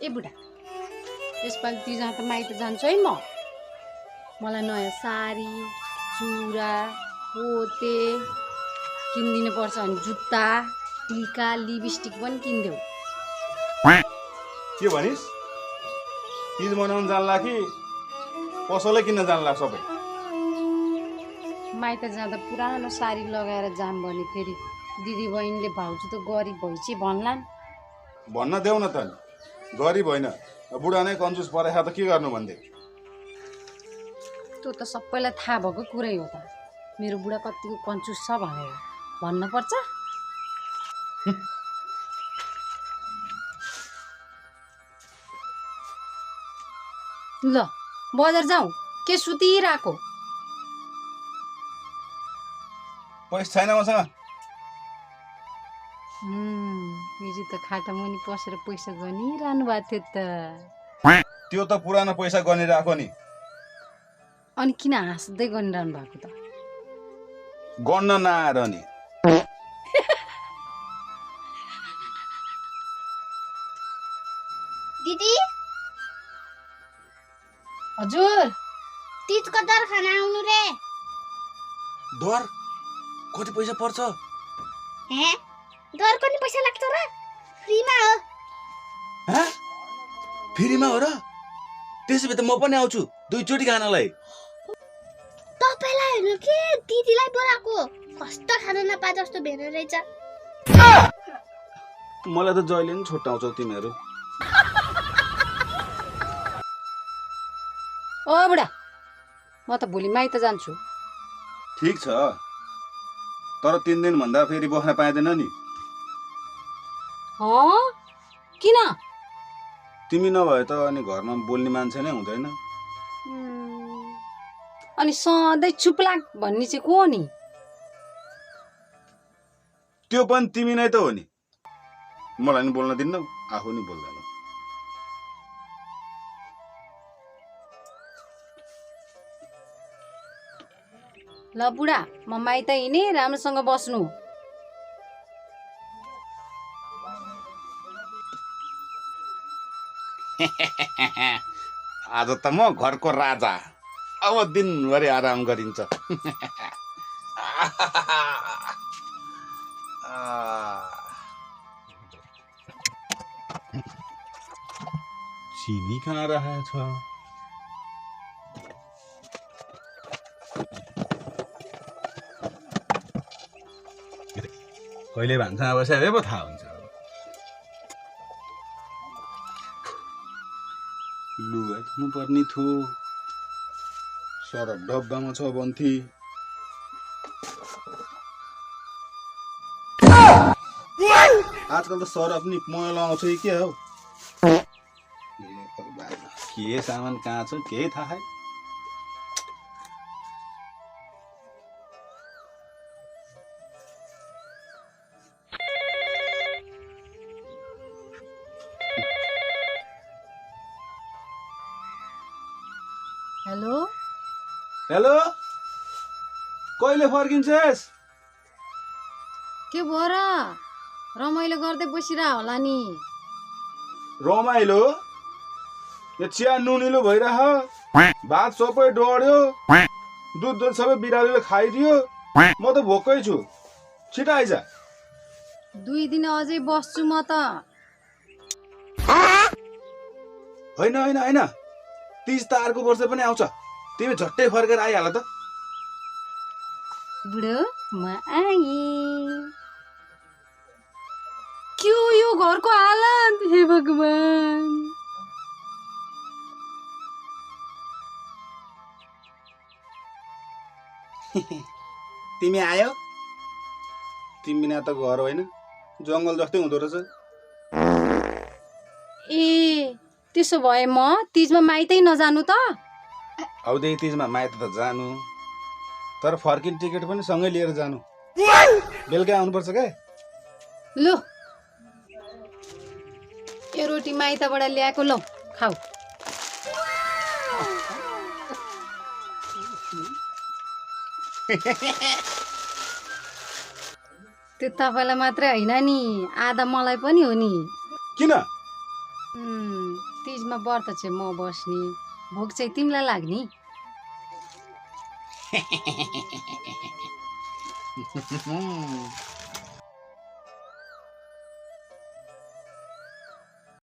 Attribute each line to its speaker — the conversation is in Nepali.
Speaker 1: ए बुढा यसपालि तिजमा त माइत जान्छु है मलाई नयाँ साडी चुरा पोते किनिदिनु पर्छ अनि जुत्ता टिका लिपस्टिक पनि किनिदेऊ।
Speaker 2: के भनिस्? तिज मनाउन जान्ला कि पसलै किन्न जान्ला सबै?
Speaker 1: माइत जाँदा पुरानो साडी लगाएर जाम भने फेरि दिदी बहिनीले भाउजू त गरिब भइछि भन्लान्।
Speaker 2: भन्न देऊ न त, गरिब होइन बुढा नै कन्जुस परेखा त के गर्नु भन्दै?
Speaker 1: त्यो त सबैलाई थाहा भएको कुरै हो त, मेरो बुढा कतिको कन्जुस छ भनेर भन्न पर्छ। ल बजार जाउँ के सुतिरहेको?
Speaker 2: पैसा छैन मसँग।
Speaker 1: हिजो त खाटा मुनि पसेर पैसा गनिरहनु भएको थियो त।
Speaker 2: त्यो त पुरानो पैसा गनिरहेको नि।
Speaker 1: अनि किन हाँस्दै गनिरहनु भएको त?
Speaker 2: गन्न नआएर नि।
Speaker 3: दिदी
Speaker 1: हजुर
Speaker 3: तिजको दर खाना आउनु रे।
Speaker 2: दर कति पैसा पर्छ?
Speaker 3: हे दरको नि पैसा लाग्छ र? फ्रीमा हो।
Speaker 2: फ्रीमा हो र? त्यसो भए त म पनि आउँछु दुईचोटि खानलाई।
Speaker 3: तपाईलाई हैन के दिदीलाई बोलाएको। कस्तो खाना नपा जस्तो भेन रहेछ।
Speaker 2: मलाई त जहिले नि छुट्याउँछौ तिमीहरू।
Speaker 1: ओ बुढा म त भोलि माइत जान्छु।
Speaker 2: ठिक छ, तर 3 दिन भन्दा फेरि बस्न पाइँदैन नि।
Speaker 1: किन?
Speaker 2: तिमी नभए त अनि घरमा बोल्ने मान्छे नै हुँदैन।
Speaker 1: अनि सधैँ चुपलाक भन्ने चाहिँ को नि?
Speaker 2: त्यो पनि तिमी नै त हो नि। मलाई नि बोल्न दिन्न, आफू नि बोल्दैन।
Speaker 1: ल बुढा म माइत हिँडे, राम्रोसँग बस्नु।
Speaker 2: आज त म घरको राजा, अब दिनभरि आराम गरिन्छ। चिनी कहाँ रहेछ? कहिले भान्सामा बसेर पो थाहा हुन्छ। लुगा धुनु पर्ने थियो, सरफ डब्बामा छ भन्थे। आजकल त सरफ नि मैला आउँछ कि के हो? के सामान कहाँ छ केही थाहा छैन।
Speaker 1: हेलो
Speaker 2: हेलो, कहिले फर्किन्छस्?
Speaker 1: के भयो र? रमाइलो गर्दै बसिरह होला नि।
Speaker 2: रमाइलो? यो चिया नुनिलो भइरह, भात सबै डढ्यो, दुध सबै बिरालोले खाइदियो। म त भोकै छु, छिटो आइज।
Speaker 1: 2 दिन अझै बस्छु म त।
Speaker 2: होइन होइन होइन, तीज त अर्को वर्ष पनि आउँछ। तिमी झट्टै फर्केर आइहाल त।
Speaker 1: बुढो म आएँ। के हो यो घरको हालत? हे भगवान!
Speaker 2: तिमी आयो? तिमी बिना त घर होइन, जङ्गल जस्तै हुँदो रहेछ।
Speaker 1: ए त्यसो भए म तिजमा माइतै नजानु त?
Speaker 2: आउँदै तिजमा माइत त जानु, तर फर्किने टिकट पनि सँगै लिएर जानु। बेलुका आउनुपर्छ क्या।
Speaker 1: लु यो रोटी माइतबाट ल्याएको, लौ खाऊ। त्यो तपाईँलाई मात्रै होइन नि, आधा मलाई पनि हो नि।
Speaker 2: किन?
Speaker 1: तिजमा व्रत चाहिँ म बस्ने, भोक चाहिँ तिमीलाई लाग्ने।